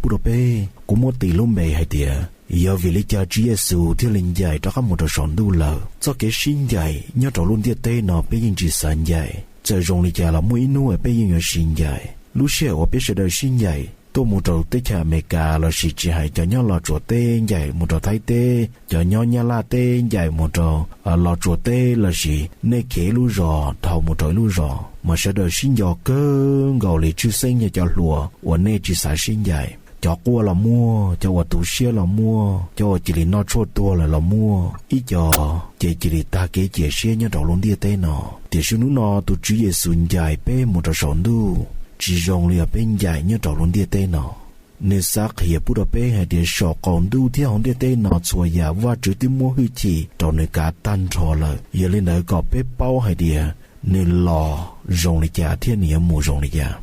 pub rau peb. Kuv muab tis lub npe hais tias yog vim li cas Tswv Yexus thiaj li ncaim rov qab mus rau saum ntuj lawm. Txoj kev sib ncaim nyob rau lub ntiaj teb no peb yeej tsis xav ncaim. Txawm zoo li cas los muaj ib hnub peb yeej yuav sib ncaim. Lub sij hawm uas peb sawv daws sib ncaim tuaj mus rau teb chaws Amelikas lossis tsis hais cov nyob Los Tsuas teb ncaim mus rau Thaib teb, cov nyob Nyab Laj teb ncaim mus rau Los Tsuas teb lossis nej khiav ib lub zos dhau mus rau ib lub zos, mas sawv daws sib nco kawg nkaus li tshwj xeeb yog cov hluas uas nej tsis xav sib ncaim. Cov quaj los muaj, cov uas tu siab los muaj, cov uas cia li noj tshuaj tuag lawm los muaj, ib co ces cia li tag kev cia siab nyob rau lub ntiaj teb no. Tiam sis hnub no tus Tswv Yexus ncaim peb mus rau saum ntuj, tsis zoo li uas peb ncaim nyob rau lub ntiaj teb no. Nws xav qhia pub rau peb hais tias saum qaum ntuj thiab hauv ntiaj teb no txhua yam Vajtswv twb muab hwj chim rau nws kav tag nrho lawm. Yog li ntawd kom peb paub hais tias nws los zoo li cas thiab nws yuav mus zoo li cas.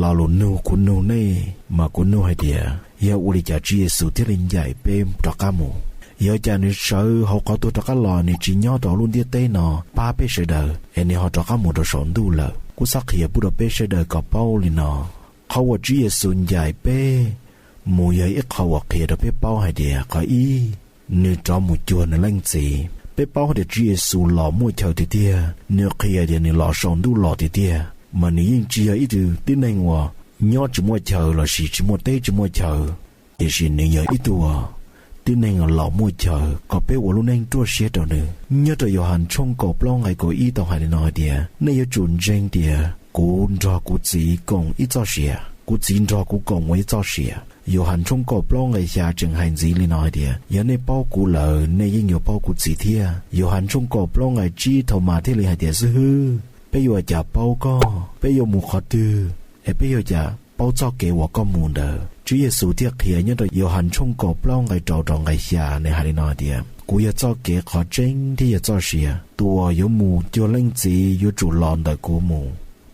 Lo lus nug kuv nug nej mas kuv nug hais tias yog ua li cas Tswv Yexus thiaj li ncaim peb rov qab mus? Yog cas nws sawv hauv qhov tuag rov qab los, nws tsis nyob rau lub ntiaj teb no pab peb sawv daws es nws ho rov qab mus rau saum ntuj lawm? Kuv xav qhia pub rau peb sawv daws kom paub li no. Qhov uas Tswv Yexus ncaim peb mus yog ib qho uas qhia rau peb paub hais tias qhov ib, nws rov mus cuag nws Leej Txiv. Peb paub hais tias Tswv Yexus los muaj chaw tiag tiag, nws qhia tias nws los saum ntuj los tiag tiag, mas nws yeej tsis yog ib tug tib neeg uas nyob tsis muaj chaw lossis tsis muaj teb tsis muaj chaw, tiam sis nws yog ib tug tib neeg los muaj chaw kom peb ua lub neej ruaj siab rau nws. Nyob rau Yauhas tshooj kaum plaub nqe kaum ib tau hais li no hais tias, nej yuav tsum ntseeg tias kuv nrog kuv Txiv koom ib txoj sia, kuv Txiv nrog kuv koom ua ib txoj sia. Yauhas tshooj kaum plaub nqe xya tseem hais ntxiv li no hais tias, yog nej paub kuv lawm, nej yeej yuav paub kuv Txiv thiab. Yauhas tshooj kaum plaub nqe tsib Thaumas thiaj li hais tias, xib hwb, peb yuav ua cas paub koj? Peb yuav mus qhov twg es peb yuav ua cas paub txoj kev uas koj mus ntawd? Tswv Yexus thiaj qhia nyob rau Yauhas tshooj kaum plaub nqe rau rau nqe xya, nws hais li no hais tias, kuv yog txoj kev, qhov tseeb thiab yog txoj sia. Tus uas yuav mus cuag Leej Txiv yuav tsum los ntawm kuv mus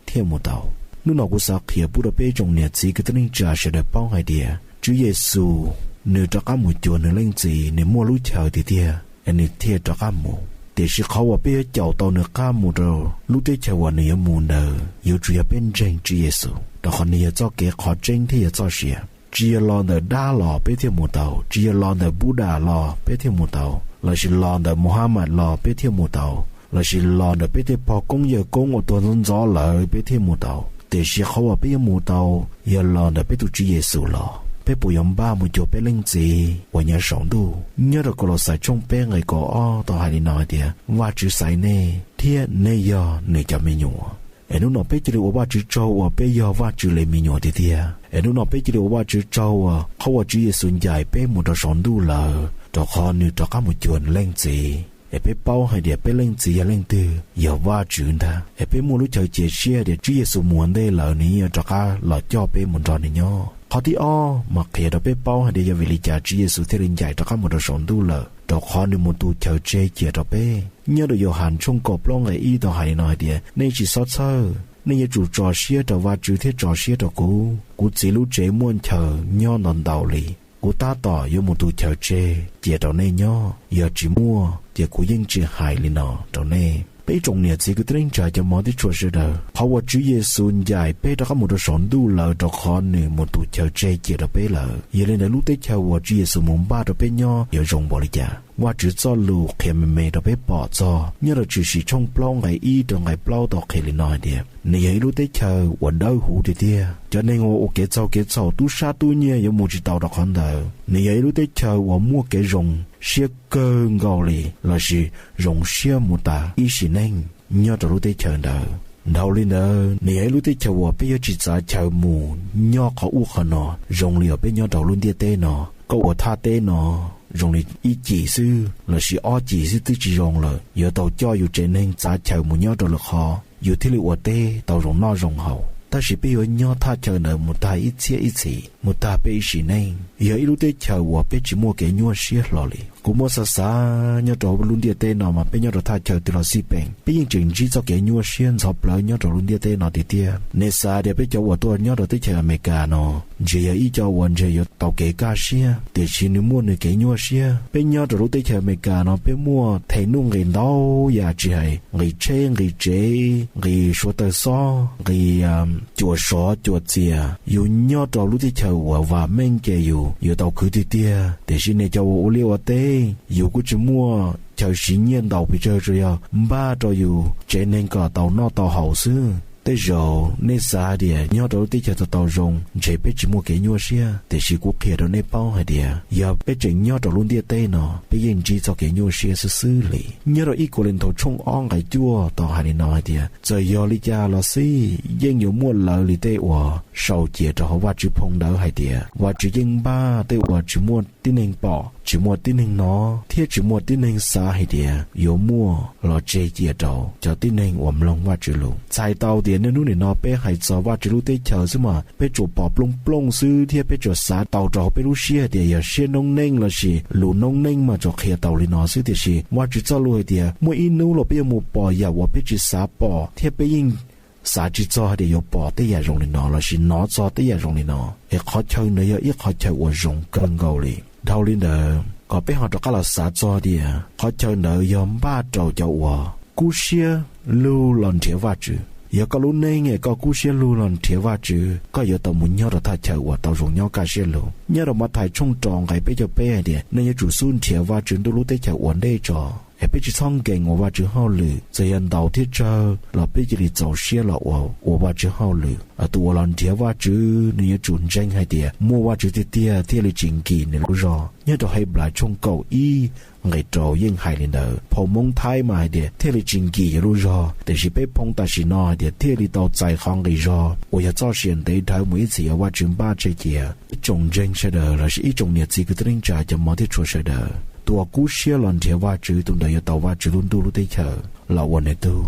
thiaj mus tau. Hnub no kuv xav qhia pub rau peb tsoom niam txiv kwv tij neej tsa sawv daws paub hais tias Tswv Yexus nws rov qab mus cuag nws Leej Txiv, nws muaj lub chaw tiag tiag es nws thiaj rov qab mus. Tiam sis qhov uas peb yuav caum tau nws qab mus rau lub teb chaws uas nws yuav mus ntawd yuav tsum yog peb ntseeg Tswv Yexus, rau qhov nws yog txoj kev, qhov tseeb thiab yog txoj sia. Tsis yog los ntawm dab los peb thiaj mus tau, tsis yog los ntawm Buddha los peb thiaj mus tau, lossis los ntawm Muhammad los peb thiaj mus tau, lossis los ntawm peb tej pog koob yawg koob uas tuag ntxov ntxov lawm peb thiaj mus tau. Tiam sis qhov uas peb yuav mus tau yog los ntawm peb tus Tswv Yexus los. Peb puas yuav npaj mus cuag peb Leej Txiv uas nyob saum ntuj? Nyob rau Kaulauxais tshooj peb nqe kaum ob tau hais li no hais tias, Vajtswv xaiv nej thiab nej yog nws cov me nyuam. Es hnub no peb cia li ua Vajtswv tsaug uas peb yog Vajtswv li me nyuam tiag tiag. Es hnub no peb cia li ua Vajtswv tsaug uas qhov uas Tswv Yexus ncaim peb mus rau saum ntuj lawm, rau qhov nws rov qab mus cuag nws Leej Txiv. Es peb paub hais tias peb Leej Txiv yog leej twg, yog Vajtswv ntag. Es peb muaj lub chaw cia siab tias Tswv Yexus mus ua ntej lawm nws yeej yuav rov qab los coj peb mus nrog nws nyob. Qhov thib ob mas qhia rau peb paub hais tias yog vim li cas Tswv Yexus thiaj li ncaim rov qab mus rau saum ntuj lawm, rau qhov nws mus tu chaw tseg cia rau peb. Nyob rau Yauhas tshooj kaum plaub nqe ib tau hais li no hais tias, nej tsis txhob txhawj, nej yuav tsum tso siab rau Vajtswv thiab tso siab rau kuv. Kuv Txiv lub tsev muaj chaw nyob ntau ntau li. Kuv tab tom yuav mus tu chaw tseg cia rau nej nyob, yog tsis muaj ces kuv yeej tsis hais li no rau nej. Peb ib tsoom niam txiv kwv tij neej tsa cov mov tib tshua sawv daws, qhov uas Tswv Yexus ncaim peb rov qab mus rau saum ntuj lawm rau qhov nws mus tu chaw tseg cia rau peb lawm. Yog li ntawd lub teb chaws uas Tswv Yexus mus npaj rau peb nyob yuav zoo npaum li cas? Vajtswv txoj lus qhia me me rau peb pom txog nyob rau Tshwm Sim tshooj plaub nqe ib rau nqe plaub tau qhia li no hais tias, nws yog ib lub teb chaws uas dawb huv tiag tiag. Cov neeg uas ua kev txaug kev txhaum tub sab tub nyiag yuav mus tsis tau rau qhov ntawd. Nws yog ib lub teb chaws uas muaj kev zoo siab kawg nkaus li, lossis zoo siab mus tas ib sim neej nyob rau lub teb chaws ntawd. Dhau li ntawd, nws yog ib lub teb chaws uas peb yuav tsis txav chaw mus nyob qhov ub qhov no zoo li uas peb nyob rau lub ntiaj teb no. Koj ua thaj teb no zoo li ib cim xwb lossis ob cim xwb twb tsis zoo lawm, yuav tau coj yus tsev neeg txav chaw mus nyob rau lwm qhov yus thiaj li ua teb tau zoo noj zoo haus. Tab sis peb yuav nyob thaj chaw ntawd mus tag ib txhiab ib txhis, mus tag peb ib sim neej, yog ib lub teb chaws uas peb tsis muaj kev nyuaj siab hlo li. Kuv muab xav xav nyob rau lub ntiaj teb no mas peb nyob rau thaj chaw twg los xij peem, peb yeej tseem ntsib txoj kev nyuaj siab ntxhov plawv nyob rau lub ntiaj teb no tiag tiag. Nej xav tias peb cov uas tuaj nyob rau teb chaws Amelikas no, ntshe yog ib co uas ntshe yuav tau kev kaj siab, tiam sis nws muaj nws kev nyuaj siab. Peb nyob rau lub teb chaws Amelikas no peb muaj them nuj nqis ntau yam, tsis hais nqis tsheb nqis tsev, nqis suav tawg xob, nqis cuam sov cuam txias. Yus nyob rau lub teb chaws uas vam meej ces yus yuav tau khwv tiag tiag, tiam sis nej cov uas ua liaj ua teb yus kuj tsis muaj chaw siv nyiaj ntau pes tsawg, tsuas yog npaj rau yus tsev neeg kom tau noj tau haus xwb. Tej zaum nej xav tias nyob rau lub teb chaws tau tau zoo ntshe peb tsis muaj kev nyuaj siab, tiam sis kuv qhia rau nej paub hais tias yog peb tseem nyob rau lub ntiaj teb no peb yeej ntsib txoj kev nyuaj siab xwb xwb li. Nyob rau ib Kauleethaus tshooj ob nqai cuaj tau hais li no hais tias, txawm yog li cas los xij yeej yuav muaj lawv li tej uas sau cia rau hauv Vajtswv phoo ntawd hais tias, Vajtswv yeej npaj tej uas tsis muaj tib neeg pom, tsis muaj tib neeg hnov, thiab tsis muaj tib neeg xav hais tias yuav muaj los tseg cia rau cov tib neeg uas mloog Vajtswv lus. Txhais tau tias niaj hnub nim no peb hais txog Vajtswv lub teb chaws xwb mas peb tsuas pom plooj plooj xwb thiab peb tsuas xav tau rau hauv peb lub siab hais tias yog siab noob neej lossis lus noob neej mas tsuas qhia tau li no xwb, tiam sis Vajtswv txoj lus hais tias muaj ib hnub los peb yuav mus pom yam uas peb tsis xav pom thiab peb yeej xav tsis txog hais tias yuav pom tej yam zoo li no lossis hnov txog tej yam zoo li no. Es qhov chaw ntawd yog ib qhov chaw uas zoo kawg nkaus li. Dhau li ntawd kom peb ho rov qab los xav txog tias qhov chaw ntawd yog npaj rau cov uas kub siab lug los nrhiav Vajtswv. Yog koj lub neej es koj kub siab lug los nrhiav Vajtswv, koj yuav tau mus nyob rau thaj chaw uas tau zoo nyob kaj siab lug. Nyob rau Mathais tshooj rau nqai peb caug peb hais tias, nej yuav tsum xub nrhiav Vajtswv ntuj lub teb chaws ua ntej tso, es peb tsis txhob nkees ua Vajtswv hauj lwm, txawm yog ntau thiab tsawg los peb cia li txaus siab los ua ua Vajtswv hauj lwm. Tus uas los nrhiav Vajtswv nws yuav tsum ntseeg hais tias muaj Vajtswv tiag tiag thiaj li tsis nkim nws lub zog. Nyob rau Henplais tshooj kaum ib nqe rau yeej hais li ntawd. Phau Moob Thaib mas hais tias thiaj li tsis nkim yus lub zog, tiam sis peb phoo tam sim no hais tias thiaj li tau txais qhov nqi zog uas yog txoj sia ntev dhawv mus ib txhis uas Vajtswv npaj tseg cia. Ib tsoom ntseeg sawv daws lossis ib tsoom niam txiv kwv tij neej tsa cov mov thiab tshua sawv daws, tus uas kub siab los nrhiav Vajtswv tus ntawd yuav tau Vajtswv lub ntuj lub teb chaws los ua nws tug.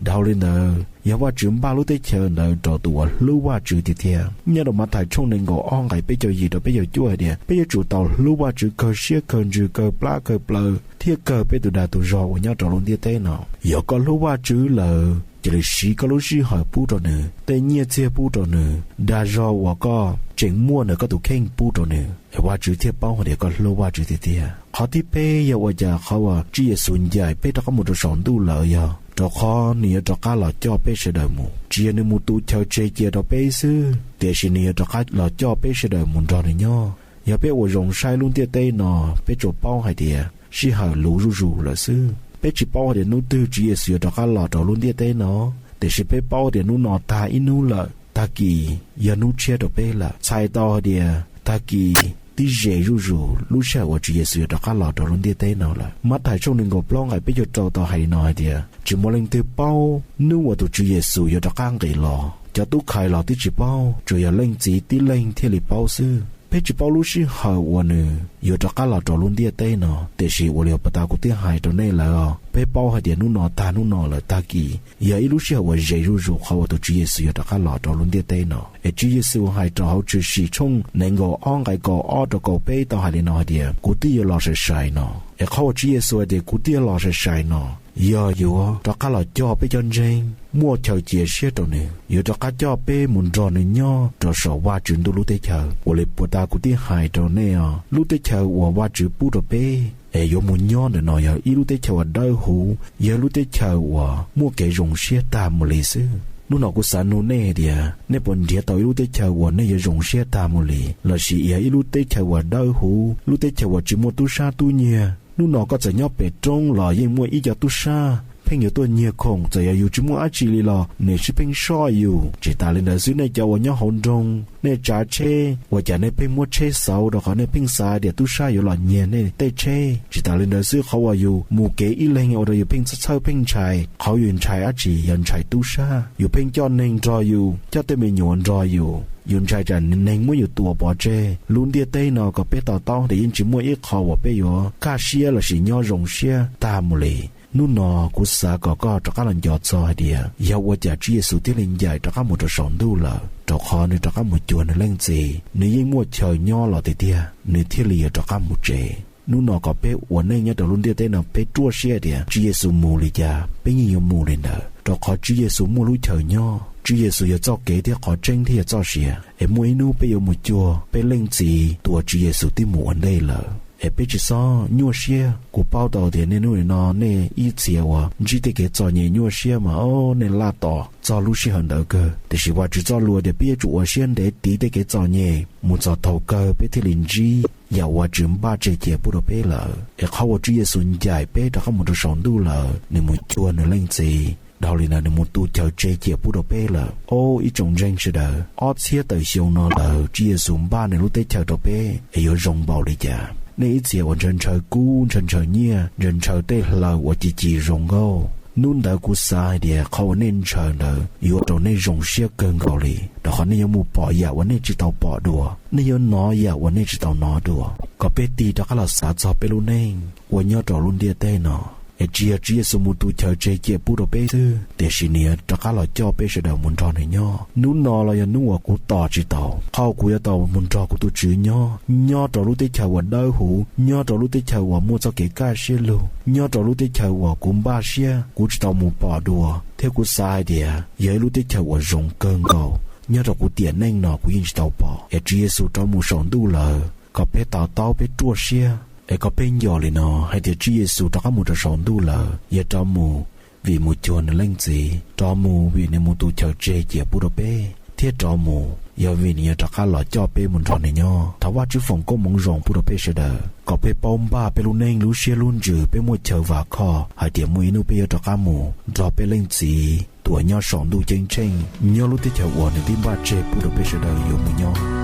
Dhau li ntawd yog Vajtswv npaj lub teb chaws ntawd rau tus uas hlub Vajtswv tiag tiag. Nyob rau Mathais tshooj nees nkaum ob nqe peb caug yim rau peb caug cuaj hais tias peb yuav tsum tau hlub Vajtswv kawg siab kawg ntsws kawg plab kawg plaws thiab kawg peb tus dag tus zog uas nyob rau lub ntiaj teb no. Yog koj hlub Vajtswv lawm cia li siv koj lub sij hawm pub rau nws, tej nyiaj txiag pub rau nws, dag zog uas koj tseem muaj ntawm koj tus kheej pub rau nws, es Vajtswv thiaj paub hais tias koj hlub Vajtswv tiag tiag. Qhov thib peb yog ua cas qhov uas Tswv Yexus ncaim peb rov qab mus rau saum ntuj lawm yog rau qhov nws yuav rov qab los coj peb sawv daws mus. Tsis yog nws mus tu chaw tseg cia rau peb xwb, tiam sis nws yuav rov qab los coj peb sawv daws mus nrog nws nyob. Yog peb ua zoo saib lub ntiaj teb no, peb tsuas paub hais tias sij hawm luv zuj zus lawm xwb. Peb tsis paub hais tias hnub twg Tswv Yexus yuav rov qab los rau lub ntiaj teb no, tiam sis peb paub tias hnub no tag ib hnub lawm, tag kis yog hnub tshiab rau peb lawm. Txhais tau hais tias tag kis twb ze zuj zus lub sij hawm uas Tswv Yexus yuav rov qab los rau lub ntiaj teb no lawm. Mathais tshooj nees nkaum plaub nqe peb caug rau tau hais li no hais tias, tsis muaj leej twg paub hnub uas tus Tswv Yexus yuav rov qab nqis los, cov tub khais los twb tsis paub, tsuas yog Leej Txiv tib leeg thiaj li paub xwb. Peb tsis paub lub sij hawm uas nws yuav rov qab los rau lub ntiaj teb no, tiam sis ua li uas puag ta kuv twb hais rau nej lawm os, peb paub hais tias hnub no tag hnub no lawm, tag kis yog ib lub sij hawm uas ze zuj zus qhov uas tus Tswv Yexus yuav rov qab los rau lub ntiaj teb no. Es Tswv Yexus hais rau hauv Tshwm Sim tshooj nees nkaum ob nqe kaum ob rau kaum peb tau hais li no hais tias, kuv twb yuav los sai sai no. Es qhov uas Tswv Yexus hais tias kuv twb yuav los sai sai no, yog yuav rov qab los coj peb cov ntseeg muaj chaw cia siab rau nws, yuav rov qab coj peb mus nrog nws nyob rau saum Vajtswv ntuj lub teb chaws. Ua li puag ta kuv twb hais rau nej os, lub teb chaws uas Vajtswv pub rau peb es yuav mus nyob ntawm no yog ib lub teb chaws uas dawb huv, yog lub teb chaws uas muaj kev zoo siab tag mus li xwb. Hnub no kuv xav nug nej hais tias nej puas nrhiav tau ib lub teb chaws uas nej yuav zoo siab tag mus li, lossis yog ib lub teb chaws uas dawb huv, lub teb chaws uas tsis muaj tub sab tub nyiag? Hnub no koj txawm nyob pem roob los yeej muaj ib co tub sab pheej yuav tuaj nyiag khoom, txawm yog yus tsis muaj dab tsi li los nws sib pheej soj yus. Tsis tas li ntawd xwb, nej cov uas nyob hauv nroog, nej tsav tsheb, ua cas nej pheej muab tsheb xauv rau qhov nej pheej xav tias tub sab yuav los nyiag nej tej tsheb? Tsis tas li ntawd xwb, qhov uas yus mus kev ib leeg ua rau yus pheej txhawj pheej ntshai, qhov yus ntshai dab tsi? Yog ntshai tub sab. Yus pheej coj neeg nrog yus, coj tej me nyuam nrog yus, yus ntshai tsam neeg muab yus tua pov tseg. Lub ntiaj teb no kom peb to taub tias yeej tsis muaj ib qho uas peb yuav kaj siab lossis nyob zoo siab tag mus li. Hnub no kuv xav kom koj rov qab los nco txog hais tias yog ua cas Tswv Yexus thiaj li ncaim rov qab mus rau saum ntuj lawm, rau qhov nws rov qab mus cuag nws Leej Txiv, nws yeej muaj chaw nyob los tiag tiag, nws thiaj li yuav rov qab mus tsev. Hnub no kom peb ua neej nyob rau lub ntiaj teb no peb ruaj siab tias Tswv Yexus mus li cas peb yeej yuav mus li ntawd. rau qhov Tswv Yexus muaj lub chaw nyob. Tswv Yexus yog txoj kev thiab qhov tseeb thiab yog txoj sia. Es muaj ib hnub peb yuav mus cuag peb Leej Txiv tus uas Tswv Yexus twb mus ua ntej lawm. Es peb tsis txhob nyuaj siab. Kuv paub tau tias nej hnub no nej ib txhia uas ntsib tej kev txom nyem nyuaj siab mas o, nej laj tos txog lub sij hawm ntawd kawg. Tiam sis Vajtswv txoj lus tias peb yuav tsum ua siab ntev tiv tej kev txom nyem mus txog thaum kawg peb thiaj li ntsib yam uas Vajtswv npaj tseg cia pub rau peb lawm. Es qhov uas Tswv Yexus ncaim peb rov qab mus rau saum ntuj lawm, nws mus cuag nws Leej Txiv, dhau li ntawd nws mus tu chaw tseg cia pub rau peb lawm. Ob, ib tsoom ntseeg sawv daws, ob txhiab tawm xyoo no lawm Tswv Yexus npaj nws lub teb chaws rau peb es yuav zoo npaum li cas? Nej ib txhia uas ntshaw ntshaw kub, ntshaw ntshaw nyiaj, ntshaw ntshaw tej hlaws uas ci ci zoo nkauj, hnub ntawd kuv xav hais tias qhov uas nej ntshaw ntawd yuav ua rau nej zoo siab kawg nkaus li, rau qhov nej yuav mus pom yam uas nej tsis tau pom dua, nej yuav hnov yam uas nej tsis tau hnov dua. Kom peb tig rov qab los xav txog peb lub neej uas nyob rau lub ntiaj teb no, es tsis yog Tswv Yexus mus tu chaw tseg cia pub rau peb xwb, tiam sis nws yuav rov qab los coj peb sawv daws mus nrog nws nyob. Hnub no los yog hnub uas kuv tos tsis tau, qhov kuv yuav tau mus nrog kuv tus Tswv nyob, nyob rau lub teb chaws uas dawb huv, nyob rau lub teb chaws uas muaj txoj kev kaj siab lug, nyob rau lub teb chaws uas kuv npaj siab kuv tsis tau mus pom dua, thiab kuv xav hais tias yog ib lub teb chaws uas zoo kawg nkaus, nyob rau kuv tiam neej no kuv yeej tsis tau pom. Es Tswv Yexus rov mus saum ntuj lawm, kom peb to taub peb ruaj siab, es kom peb nco li no hais tias Tswv Yexus rov qab mus rau saum ntuj lawm yog rov mus vim mus cuag nws Leej Txiv, rov mus vim nws mus tu chaw tseg cia pub rau peb, thiab rov mus yog vim nws yuav rov qab los coj peb mus nrog nws nyob. Thov Vajtswv foom koob hmoov zoo pub rau peb sawv daws, kom peb paub npaj peb lub neej lub siab lub ntsws, peb muaj chaw vam khom hais tias muaj ib hnub peb yuav rov qab mus nrog peb Leej Txiv tus uas nyob saum ntuj ceeb tsheej, nyob lub teb chaws uas nws twb npaj tseg pub rau peb sawv daws yuav mus nyob.